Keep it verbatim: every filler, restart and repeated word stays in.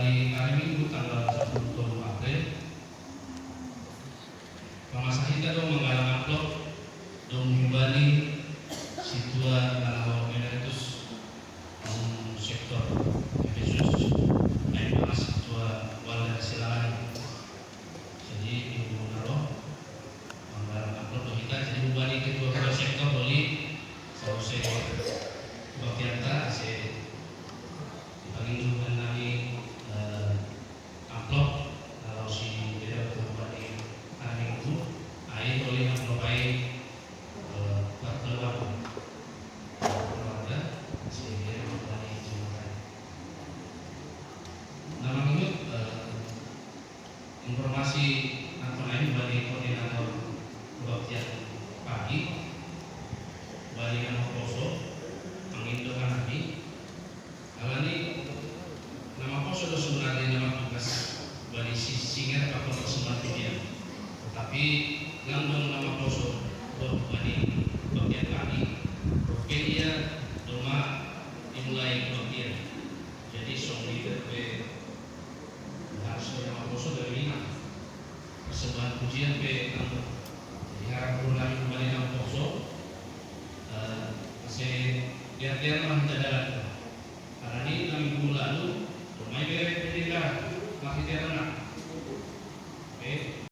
Hari Minggu tanggal sepuluh April, pamasa hita do manggalang amplop do humbani sintua na laho emeritus sektor Efesus, ai ma sintua Walda Silalahi. Jadi minggu na ro manggalang amplop do hita, jadi humbani ketua-ketua sektor boli, sausai kebaktianta ase dipangindo humbani nami amplop na laho sibereng humbani hari Minggu, ai toli amplop ai parkeluarga, parkeluarga sibereng humbani Jumat ai. Na mangihut informasi na panaim humbani koordinator kebaktian pagi, humbani na maposo, pangindo hanami, alani na maposo do sebenarnya na martugas humbani singer pakon persembahan pujian. Tetapi lang dong na maposo dohot humbani kebaktian pagi, dohot pe ia domma dimulai kebaktian.